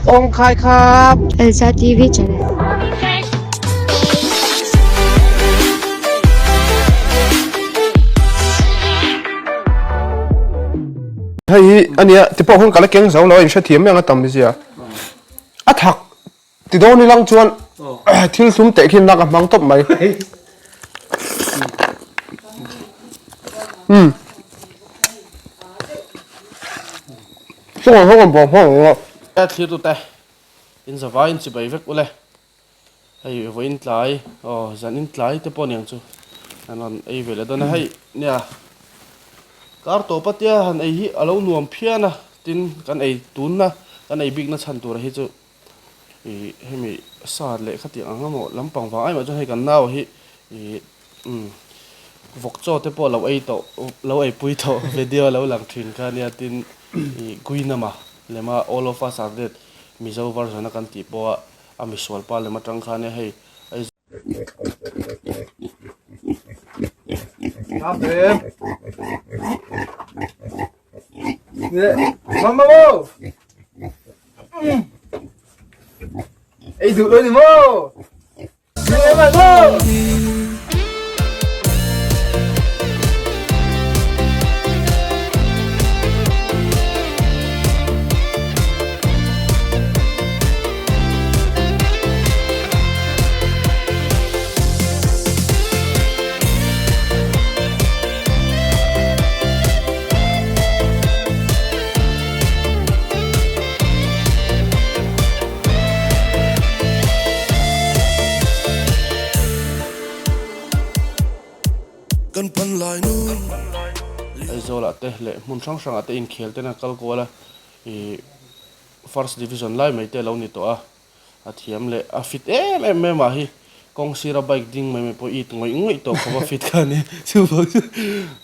Awng khai khap. Elsa TV channel. Hei hi ania ti pawh hun ka la keng zo lo a inhrethiam mai ang a tam zia. A thak ti dawn ilang chuan thil thlum teh khin lak a hmang tawp mai. Um. Sawng sawng bawng bawng. A thlir tute in zavai in chibai vek ule. Hei vawiin tlai aw zan in tlai te pawh aniang chu an rawn ei ve leh dawn a hei nia kar tawp a tia han ei hi a lo nuam phian a tin kan ei tunna kan ei bikna chhan tur hi chu ih hemi sa leh khatiang ang emaw lampang vang aimah chuan hei kan nau hi ih umm vawk chaw te pawh lo ei tawh lo ei pui tawh video a lo lang thin kha ania tin ih guinama lema all of us are dead mizo version a kan tih pawha. A misual pa lem atang khan e hei Aizawl. Ei duh lo ni maw? Aizawlah te leh hmun hrang hrangah te inkhel ten a kal kual a, ih first division lai mai te a lo ni tawh a, a thiam leh a fit em em mai mah hi kawng sira bike ding mai mai pawh it ngawih ngawih tawh khawp a fit kha a ni chuvang chu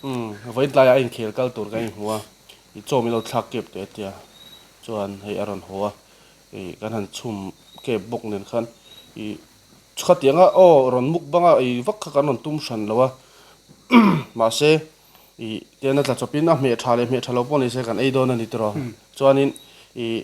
umm vawiin tlaiah a inkhel kal tur ka inhmu a, ih chaw min lo thlak kep teh a tia chuan hei a rawn haw a. Ih kan han chhum kep bawk nen khan ih khatianga aw rawn muk banga ei vak kha kan rawn tum hran lo a mahse ih tian a tla chawpin a hmeh tha leh hmeh tha lo pawh ni se kan ei dawn a ni tiraw chuanin ih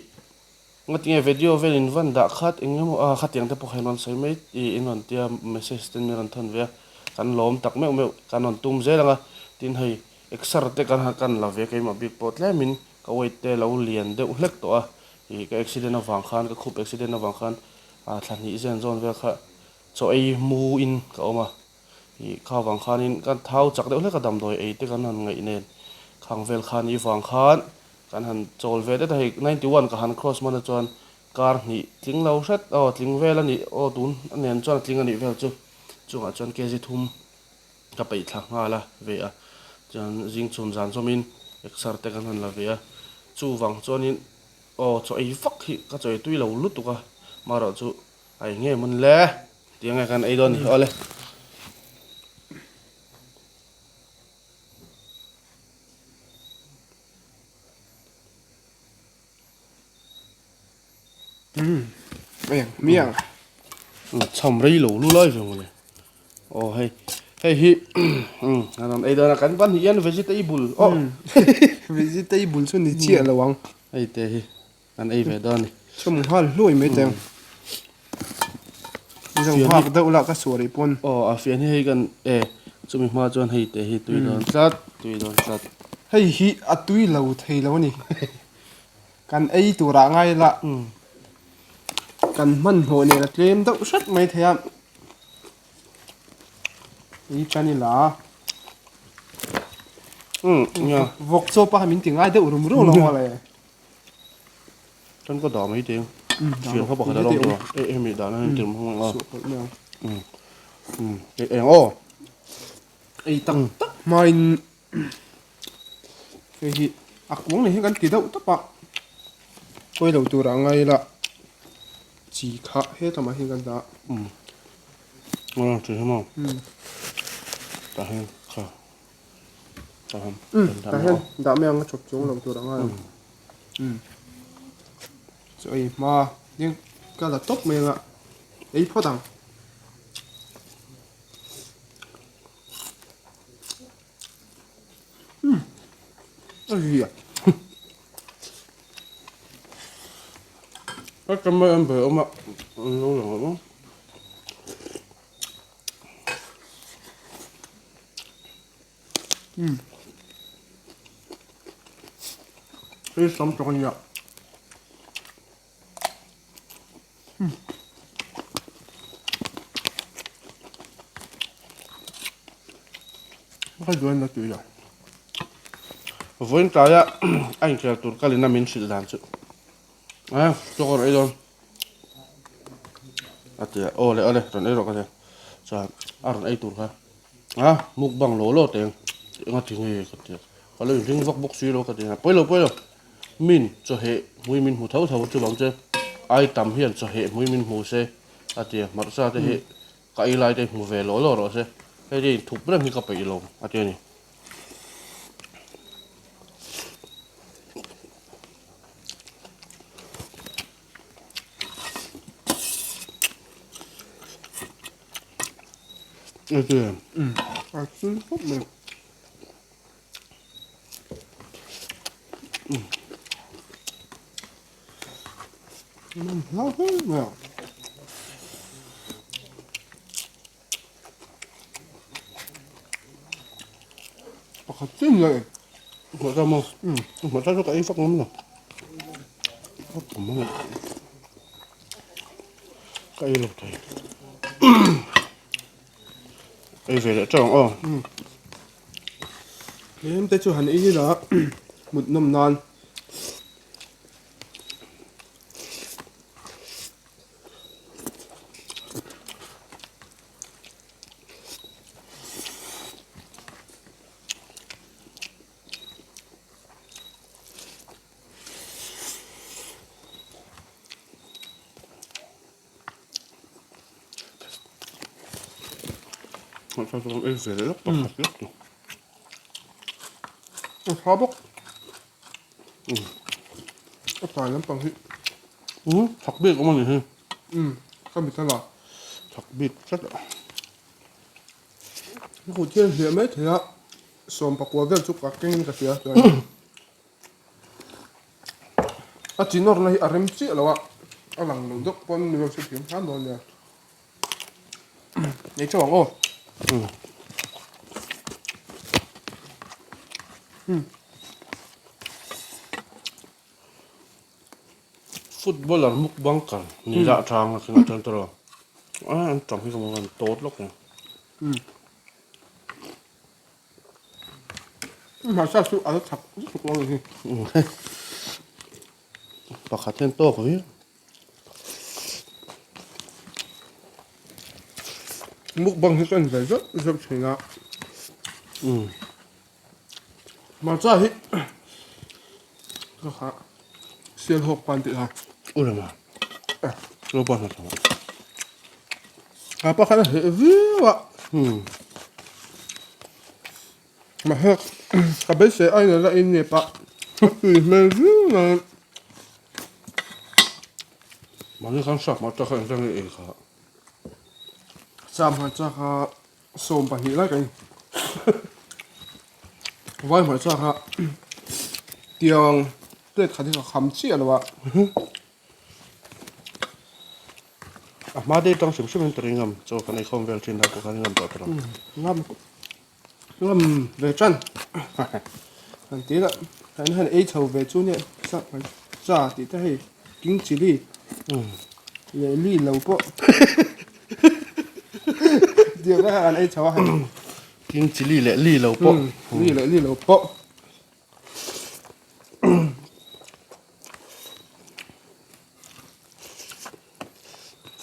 ngatinge video vel in van dah khat eng emaw a khatiang te pawh kha in rawn sawi mai ih in rawn tia message ten min rawn thawn ve a kan lawm tak meuh meuh kan rawn tum zel ang a tin hei exer te kan han kan la ve keimah bik pawh tlemin ka weight te lo lian deuh hlek tawh a. Ih ka accident avang khan ka khup accident avang khan ah thla hnih zen zawn vel kha chaw ei mu in ka awm a, ih kha vang khanin ka thau chak deuh hlek a damdawi ei te kan han ngaih nen khang vel khan ih vang khan kan han chawl ve det a hei 91 ka han cross hman a chuan kar hnih tling lo hret aw tling vel a nih aw tun a nen chuan a tling a nih vel chu chungah chuan kg thum ka peih thla nghal a ve a chuan zing chhun zan zawmin exer te kan han la ve a chuvang chuanin aw chaw ei vak hi ka chaw ei tui lo lutuk a marawh chu a eng nge mawn le tih ange kan ei dawn a ni awle. Miang cham rei lo lu lai ve mawle aw hei hei hi an rawn ei dawn a kan ban hian vegetable aw vegetable chu ni chiah lo ang hei te hi kan ei ve dawn a ni chum nghal hluai mai teng zang phak deuh lah ka suar i pawn aw a fian hi hei kan e chumi hma chuan hei te hi tui dawn tlat tui dawn tlat hei hi a tui lo thei lo a ni. Kan ei turah ngai la kan hmanhmawh nen a tlem deuh hret mai thei a, ei tan ila vawk chaw pawh kha min ti ngai deuh rum rum lo maw le. Tan ka dah mai teng fian kha pakhat a lawm tawh a hemi dah na hian tirh hmang a eng aw ei tak tak hmain. Hei hi a kuang nei hi kan ti deuh tawp a, pawi lo tur ah ngai ila chi kha hetlama hian kan dah a. Umm a chi hi maw tah hian kha tah hian umm tah hian dah mai ang a chawp chuang lo tur ah ngai ang umm chaw ei hma hian ka la tawp mai ang a ei phawt ang. A ri a. Ka camera en ve awm a, an lo lang lo. Hei sam tawk a nia. Ka duan na tui lo. Vawiin tlaia a inkhel tur kalin a min hrilh dan chu. A chaw ka rawn ei dawn. A ti a, aw le aw le rawn ei rawh ka ti a. Chuan a rawn ei tur kha a mukbang law law teng eng a ti nge ka ti a. Ka lo inring vak bawk si lo ka ti a, pawi lo pawi lo. Min chawheh hmui min hmu tho tho chuvang chuan ai tam hian chawheh hmui min hmu se a ti a, hmarcha te hi ka ei lai te hmu ve law law rawh se, hei te inthup reng hi ka peih lo a ti a ni. A tui khawp mai. Pakhat chin leh Hmawlh ta maw? Hmawlh ta chu ka ei fak ngam lo. A tum ang ka ei lo thei. Ei ve leh teuh ang aw. Tlem te chu han ei ila mut nawm nan. A tha bawk. A tai lampang hi. Thak bik awm a ni hi. Ka mit a la. Thak bik tlat a. Ka kut hian hliah mai thei a, 14 vel chu ka keng in ka hria chuan. A chi nawrna hi a rem chiah lo a, a lang lo deuh pawn min rawn hrethiam hram dawn nia. Nei teuh ang aw. Footballer mukbang kal ni lah tang a keng atang tawh a an tang hi ka hmu an tawt lawk ang. Hmarcha chu a la chak lutuk lo a ni. Pakhat hian tawk viau. Mukbang hi ka en ve zeuh zeuh thin a. Hmarcha hi ka kha sialhawk pan tih a. Urema. Lo pa hna thawh. A pakhat a heh viau a. Mahse ka beisei a inah la in nep a, a tui hmel viau mai. Mahni khan sap hmarcha kha engzah nge ei kha? Sap hmarcha kha 12 lai ka in. Vai hmarcha kha tiang plate khat hi ka kham chiah lo a. A hma deuh tang hrim hrim in tari ngam chaw kan eikhawm vel thin lai pawh khan ngam tawh ta lo. Ngam ngam ve tan han ti la kan han ei chho ve chu nia sa cha tih te hei king chilli leh li lo pawh tiang kha kan ei chho a hei king chilli leh li lo pawh li leh li lo pawh.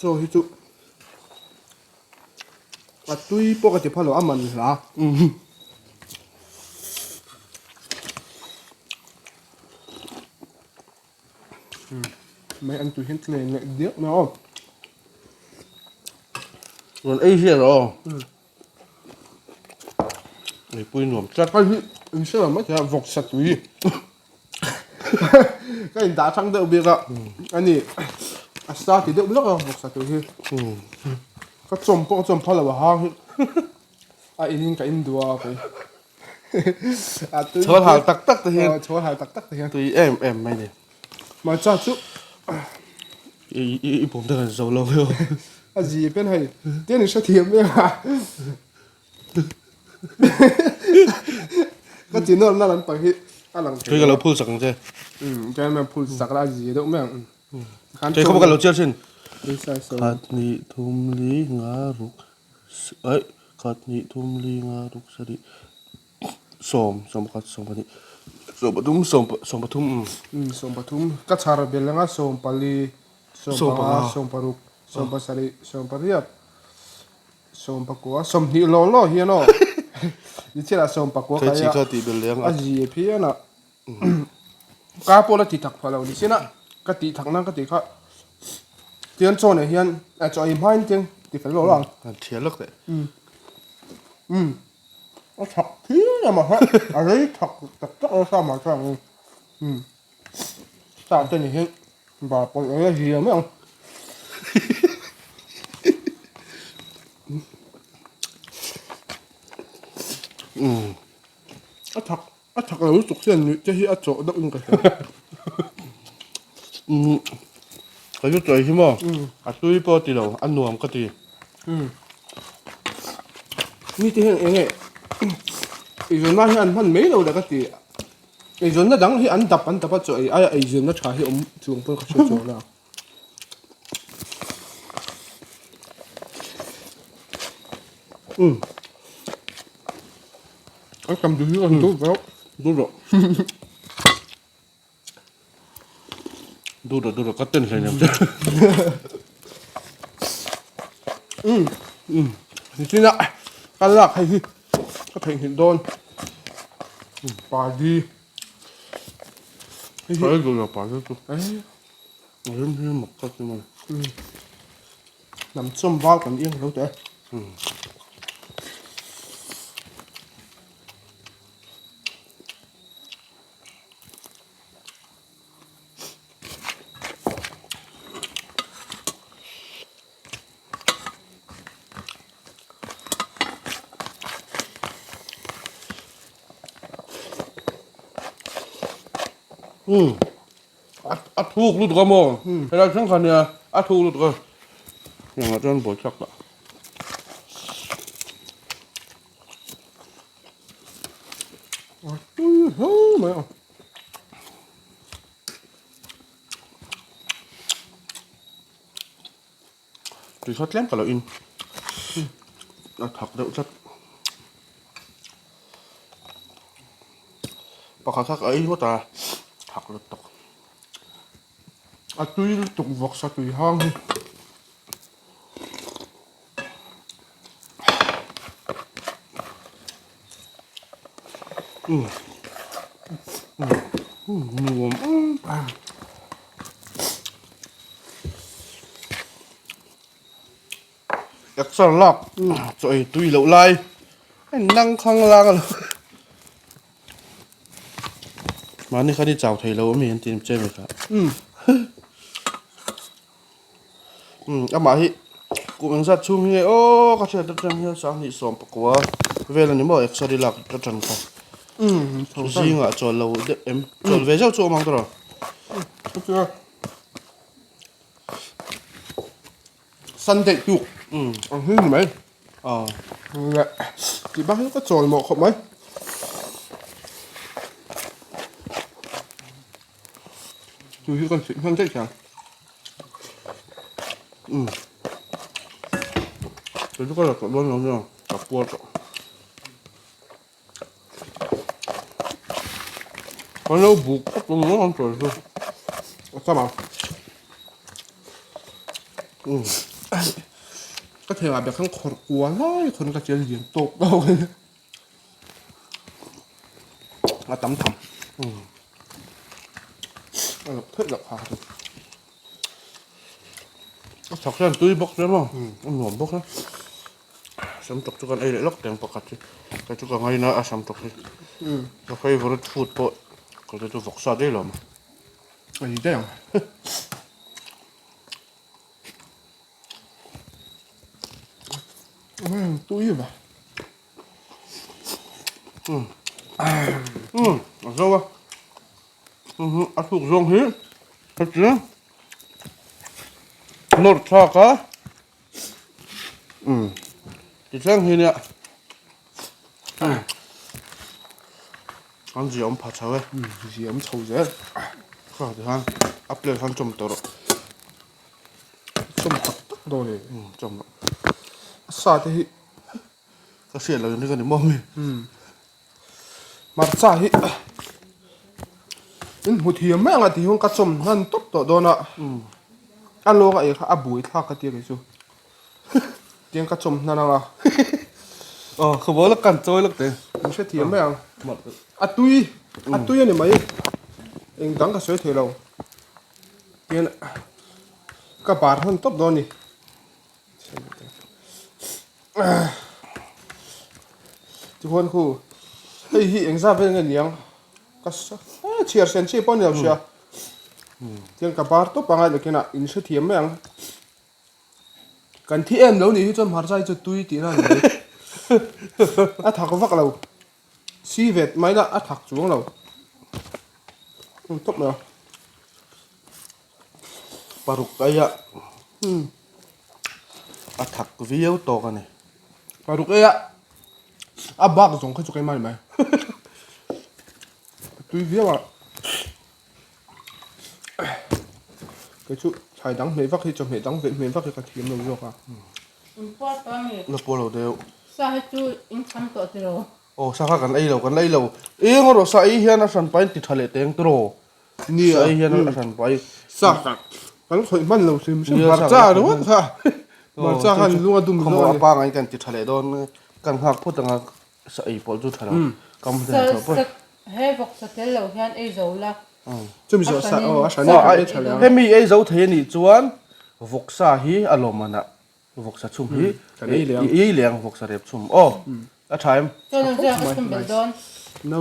Chaw hi chu a tui pawh ka ti phal lo a man hla. Mai an tui hian tlem leh diak mai aw. Rawn ei hian aw. Mipui nuam tlat. Hei hi in hre lo mai thei a vawk sa tui ka in dah thang deuh bik a ani a sa ti deuh lawk a vawk sa tui hi ka chawm pawh ka chawm phal lo a hang hi a in in ka in duh a kei a tui chhawl hal tak tak te hian chhawl hal tak tak te hian tui em em mai ni hmarcha chu. I pawm te kan zo lo emaw. A zi pen hei tian in hrethiam em a. Ka ti nawr na lampang hi a lang thei. Kei ka lo phul sak ang che. Umm chuan a phul sak la a zi deuh mai ang. Kei khaw ka lo chiar thin. Khat hnih thum li nga ruk aih khat hnih thum li nga ruk sarih sawm sawmpakhat sawmpahnih sawmpathum sawmpathum umm. Umm sawmpathum ka chhar bel anga sawmpali sawmpanga sawmparuk sawmpasarih sawmpariat. Sawmpakua, 20 law law hian aw. Nichhiatah sawmpakua kai a, a zi phian a. Ka pawh la ti tak pha lo nichin a, ka tih thak nan ka tih kha. Tian chaw nen hian chaw ei hmain tiang ti fel law law ang. Han thial lawk teh. Umm. A thak phian a mahse a rei thak tak tak nasa mah chuan ang. Umm. Sa te ni hian bar pawlh ang a zia mai ang. A thak a thak lo lutuk hian nuih te hi a chawh deuh in ka hria. Ka zu chawi hi maw a tui pawh ti lo a nuam ka ti. Mi te hian eng nge eizawnna hi an hman mai lo le ka ti. Eizawnna dang hi an dap an dap a chaw ei aia eizawnna tha hi awm chuang pawn ka hre chuang lo. Umm an tam duh hi an duh rawh duh rawh duh rawh duh rawh ka ten hleinem che umm umm nichina ka lak hei hi Ka theihnghilh dawn pali Pali duh lo pali chu a rem hi mak ka ti mai. Hnam chawm val kan iang lo teh e. Umm a thuk lutuk a maw helai thleng kha nia a thuk lutuk a engah chuan buai chak ta. A tui hle mai a. Tui kha tlem ka lo in a thak deuh tlat pakhat kha ka ei ngawt a thak lutuk a tui lutuk vawksa tui hang hi. Nuam Exer lak chaw ei tui loh lai a nang khang lang a lo mahni khan i chau thei lo a mi an ti che mai kha amah hi kum engzat chhung hi nge aw ka hriat atang hian sanghnih 11 vel a ni maw exer i lak ka tan kha zingah chawl lo deuh em chawl ve zeuh chu a awm ang tawh Sunday tuk ang hi ni mai leh tih bak hi ka chawl mawh khawp mai. Chu hi kan sih hman daih chiang. Kei chu ka la tawh dawn lo nia ka puar tawh. Kan lo buk khawp ang ang ang chawi chu a cham ang. Ka thei ah bek khan khawrh kua lai khawn ka chian lian tawk tawk a ni. A tam tham. A loh theih loh kha chu. A chak hian tui bawk hle maw a nuam bawk e. Sam tawk chu kan ei leh lawk teng pakhat hi kei chu ka ngaina a sam tawk hi ka favourite food pawh ka chu vawksa daih lo maw. A ni daih ang. Tui va. A zo a a thluk zawng hi ka tia. Nawr thlak a. Umm ti thleng hi nia. An zia awm pha chho e. Umm zia awm chho zel. Kha ti khan a plate khan chawm tawh rawh. Chawm tak tak dawn e. Umm chawm rawh. A sa te hi. Ka hriat loh in ring a ni maw mi. Umm hmarcha hi in hmu thiam mai ang a tih hian ka chawm hnan tawp tawh dawn a. A lawng a ei kha a buai thlak ka tia kei chu. Tiang ka chawm hnan ang a. Aw ka bawla kan chawi lawk teh. In hrethiam mai ang. A tui a tui a ni mai. Eng dang ka sawi thei lo. Tian ka bar hman tawp dawn a ni. Tichuan khu hei hi engzat vel nge niang ka chhiar sen chi pawh a ni lo sia. Tiang ka bar tawp ang a nakinah in hrethiam mai ang. Kan thi em lo nih hi chuan hmarcha hi chu tui tihna a ni mai. A thak vak lo. Si vet mai la a thak chuang lo. Um tawp mai a. Paruk aia a thak viau tawk a ni. Paruk aia a bak zawng kha chu keimah a ni mai. A tui viau a. Kei chu thlai dang hmeh vak hi chawhmeh dang veh hmeh vak hi ka thiam lo zawk a. In puar tawh a mi? La puar lo deuh. Sa hi chu in tham tawh ti lo. Aw sa kha kan ei lo kan la ei lo. Eng erawh sa ei hian a hran pahin ti tha leh teng tiraw. Nia. Sa ei hian a hran pai. Sa kan khawih hman lo hrim hrim hmarcha ringawt kha. Hmarcha khan lung a dum zawk a ni. A pangai kan ti tha leh dawn kan nghak phawt ang a. Sa ei pawh chu tha lo. Kam hnen Sa chhuah pawh. sa he vawk sa tel lo hian ei zo la. Chumi zawh sa aw a hran in kan ei tha leh ang. Hemi ei zo thei anih chuan vawksa hi a lawm anah vawksa chhum hi kan ei leh ang. I ei leh ang vawksa rep chhum aw a tha em? Chuan ang chiah ka chhum belh dawn. No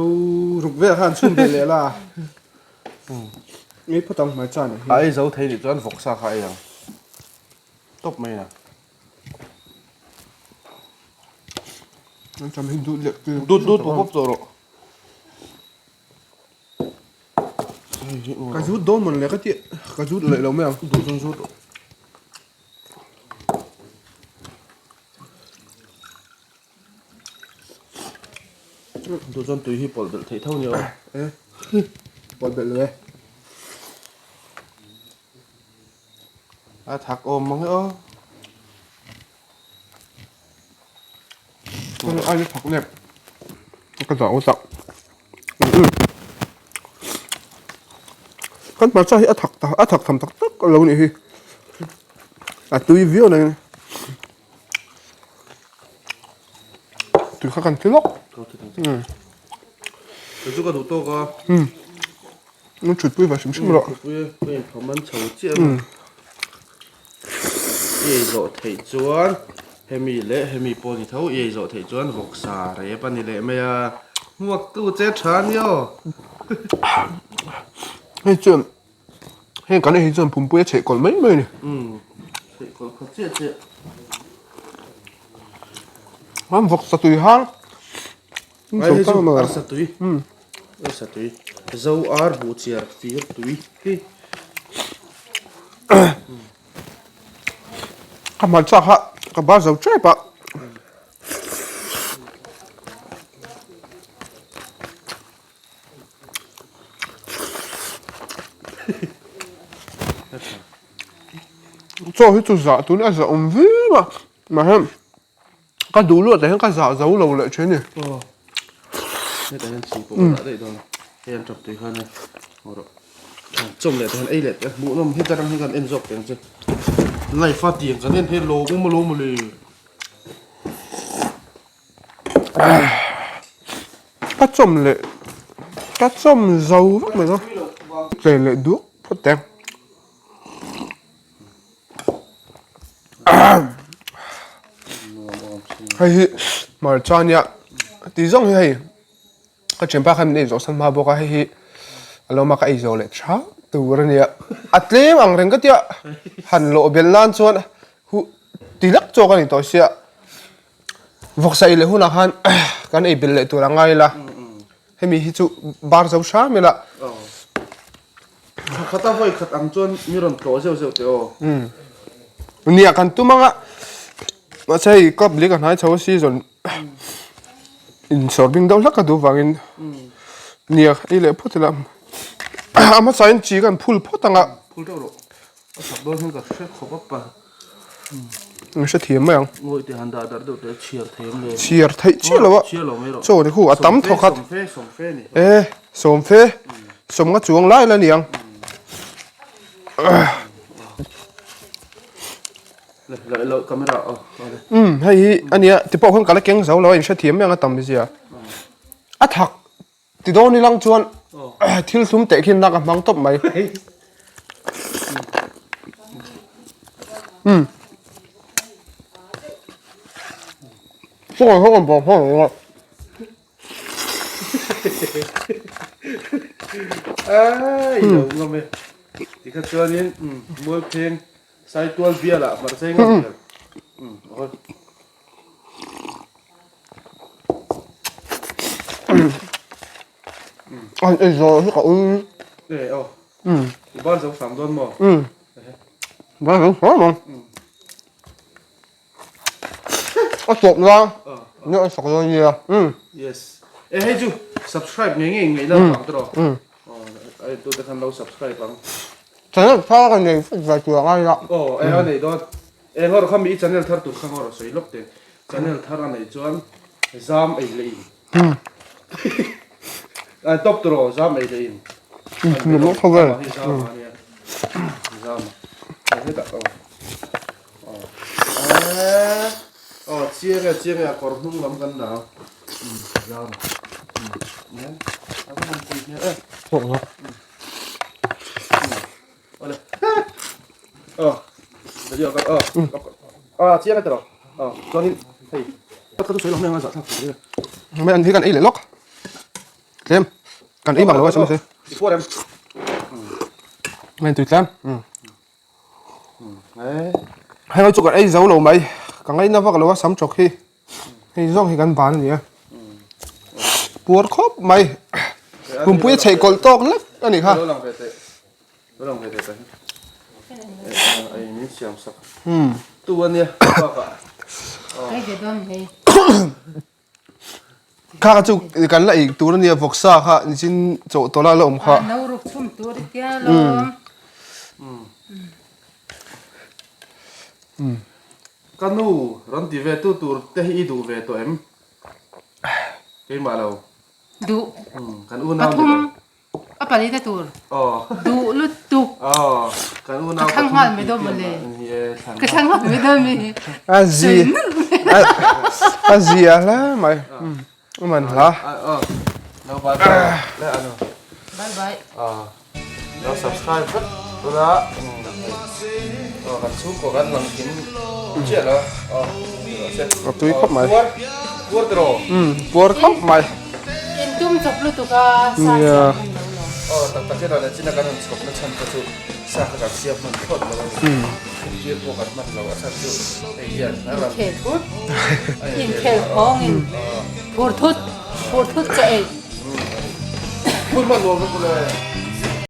ruk vel khan chhum belh leh la. Ei phawt ang hmarcha nih hi. A ei zo thei anih chuan vawksa kha ei ang tawp mai a. Dut dut pawp pawp tawh rawh. Ka zut dawn mawn le ka tih ka zut leh lo mai ang. Duh chuan zut rawh. Duh chuan tui hi pawlh belh theih tho nia aw. E pawlh belh lo e. A thak awm mang e aw. Ai thak nep. Ka zah awt tak. Kan hmarcha hi a thak ta a thak tham tak tak lo nih hi. A tui viau na in. Tui kha kan ti lawk. Kei chu ka duh tawk a. An thutpui va hrim hrim rawh. Thutpui ka inphah man chho chiah a. I ei zawh theih chuan hemi leh hemi pawh ni tho i ei zawh theih chuan vawksa rep a ni leh mai a. Hmuak tu che tha a nia aw. Hei chuan heng kan ei hi chuan pumpui a chheih kawlh mai mai a ni. Umm chheih kawlh kha chiah chiah. An vawksa tui hang. Ai hei chu arsa tui arsa tui zo ar buh chiar fir tui hi. Ka hmarcha kha ka bar zo tep a. Chaw hi chu zah tun a zah awm viau a mahse. Ka duh luat ah hian ka zah zo lo leh thin a ni. Aw hetah hian chhing pawh ka dah daih dawn a hei an tap tui khan e haw rawh chawm leh te hian ei leh te hmuhnawm heta rang hi kan en zawk teng che live a tiang kan en phei lawm awm alawm mawle. Ka chawm leh ka chawm zo vek mai no tle leh duak phawt teng. Hei hi hmarcha ania tih zawng hi hei ka thianpa khan min ei zawh san hma bawk a hei hi a lawm a ka ei zawh leh tha tur ania a tlem ang reng ka tia han lawh belh nan chuan huh ti lek chawk a ni tawh sia vawksa ei leh hunah khan kan ei belh leh tur a ngai ila. Hemi hi chu bar zo hram ila. Thla khat a vawi khat ang chuan mi rawn tlawh zeuh zeuh teh aw. Nia kan tum anga mahse hei club leh ka hnai chho a season insawr bing deuh hlek ka duh vangin nia ei leh phawt ila a hmasa in chi kan phul phawt anga. Phul deuh rawh a chak dawn hian ka hre khawp a pa. Ka hre thiam mai ang. Ngawih te han dah darh deuh teh chhiar thei ang le. Chhiar theih chiah lo a. Chhiar lo mai rawh. Chaw ni khu a tam thawk khat. Sawmfe sawmfe ni. E sawmfe sawmnga chuang lai la niang. Le le lo camera aw. Um hei hi ania ti pawh khan ka la keng zo lo a in hre thiam mai ang a tam zia. A thak Ti dawn ilang chuan thil thlum teh khin nak a hmang tawp mai. Um. Chaw hi an bawk hmang lo. Ai lo ngam e. Tikha chuanin Mualpheng Saitual bialah hmarcha hi ngam ber. Um. An ei zawh hi ka ui. E aw. I ban zo hram dawn maw? Ban zo hram ang. A tawp la. Ni an sak dawn nia. Yes. E hei chu subscribe ngei ngei ngei la ang tawh. Ai tu te khan lo subscribe ang. Channel thar ka nei fat vai tur angai la. Aw e a nei dawn. Eng erawh kha mi i channel thar tur kha erawh sawi lawk teh. Channel thar a neih chuan zam ei leh in. A top tur aw zam ei leh in. Ni lawk tho vel. Zam a nia. Zam. Hetah aw. Aw chiang e chiang e a kawr hnung lam kan dah. Zam. A va han pui hmel e. Mai an hi kan ei leh lawk tlem kan ei mang lo a chumi se mai tui tlem hei chu kan ei zo lo mai ka ngaina vak lo a sam chawk hi hei zawng hi kan ban a ni a puar khawp mai pumpui a chheih kawlh tawk lek a nih kha. Kha kha chu kan la ei tur a nia vawksa kha nichin chawh tawlh a la awm kha. Ka nu rawn ti ve tu tur te hi i duh ve tawh em? Keimah lo. Duh. Kan unau ni lo. A pali na tur. Duh lutuk. Ka thlang nghal mai dawn mawle. Ka thlang nghal mai dawn mi. A zi a zia hle mai. A man hla. Bye bye. Lo subscribe vek ula kan chhungkaw kan lang kim chiah lo a tui khawp mai puar tiraw puar khawp mai in tum chawp lutuk a sa siam hman lo lo aw tak tak hian a chin a kan han chhawp na chhan te chu sa kha kan siam hman thlawt lo a ni thil pawh kan hman lo a chhan chu hei hian a ram thut inkhel khawng in phur thut phur thut chaw ei phur hman nuam vek ule.